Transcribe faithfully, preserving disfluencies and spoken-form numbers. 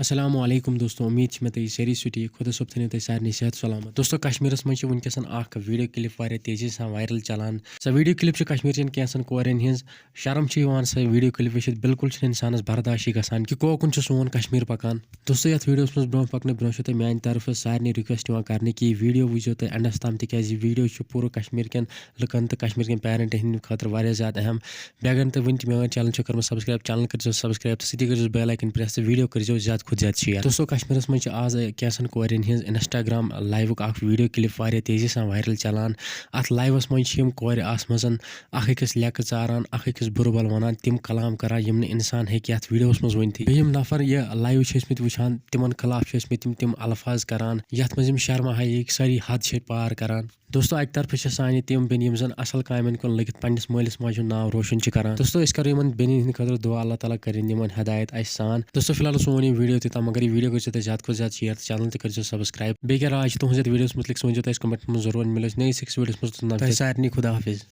السلام علیکم دوستو، امید چھِ مےٚ تُہۍ سٲری چھِو ٹھیٖک۔ خۄدا صٲب تھٲینو تۄہہِ سارنٕے صحت سلامت۔ دوستو، کشمیرس منٛز چھِ وٕنکیٚس اکھ ویڈیو کلپ واریاہ تیزی سان وائرل چلان۔ سۄ ویڈیو کلپ چھِ کشمیر چٮ۪ن کینٛژن کورٮ۪ن ہٕنٛز۔ شرم چھِ یِوان سۄ ویڈیو کلپ وٕچھِتھ، بالکل چھُنہٕ انسانس برداشٕے گژھان کہِ کوکُن چھُ سون کشمیر پکان۔ دوستو، یتھ ویڈیوس منٛز برونٛہہ پکنہٕ برونٛہہ چھُ تۄہہِ میانہِ طرفہٕ سارنٕے ریکویسٹ یِوان کرنہٕ کہِ یہِ ویڈیو وٕچھزیو تُہۍ اینڈس تام، تِکیازِ یہِ ویڈیو چھُ پوٗرٕ کشمیر کٮ۪ن لُکن تہٕ کشمیر کٮ۪ن پیرنٹن ہٕنٛدِ خٲطرٕ واریاہ زیادٕ اہم۔ بیٚیہِ اگر نہٕ تُہۍ وٕنہِ تہِ میون چینل چھُ کوٚرمُت سبسکرایب، چینل کٔرزیو سبسکرایب تہٕ سۭتی کٔرزیو بیل آیکن پریس تہٕ ویڈیو کٔرزیو زیادٕ کھۄتہٕ زیادٕ شیئر۔ دوستو، کشمیرس منٛز چھِ آز کینٛژن کورٮ۪ن ہٕنٛز انسٹاگرام لایوُک اکھ ویڈیو کلپ واریاہ تیزی سان وائرل چلان۔ اتھ لایوس منٛز چھِ یِم کورِ آسمژن اکھ أکِس لیٚکہٕ ژاران، اکھ أکِس بُرٕ بل ونان، تِم کلام کران، یِم نہٕ انسان ہیٚکہِ یتھ ویڈیوس منٛز ؤنتھٕے۔ بیٚیہِ یِم نفر یہِ لایو چھِ ٲسمٕتۍ وٕچھان، تِمن خلاف چھِ ٲسمٕتۍ تِم تِم الفاظ کران، یتھ منٛز یِم شرمہٕ ہاییکۍ سٲری حد چھِ پار کران۔ دوستو، اکہِ طرفہٕ چھِ سانہِ تِم بیٚنہِ، یِم زن اصل کامٮ۪ن کُن لٔگِتھ پننِس مٲلِس ماجہِ ہُنٛد ناو روشن چھِ کران۔ دوستو، أسۍ کرو یِمن بیٚنٮ۪ن ہٕنٛدِ خٲطرٕ دعا، اللہ تعالیٰ کرن یِمن ہدایت اسہِ سان۔ دوستو، فی الحال اوس سون یہِ ویڈیو تہِ تام، مگر یہِ ویڈیو کٔرزیو تُہۍ زیادٕ کھۄتہٕ زیادٕ شیئر تہٕ چینل تہِ کٔرزیو سبسکرایب۔ بیٚیہِ کیٛاہ راے چھِ تُہنٛز یتھ ویڈیوس مُتعلق، سُہ ؤنزیو تُہۍ اسہِ کمنٹس منٛز ضروٗر۔ مِلو أسۍ نٔیِس أکِس ویڈیوس منٛز، توٚتام تۄہہِ سارنٕے خدا حافظ۔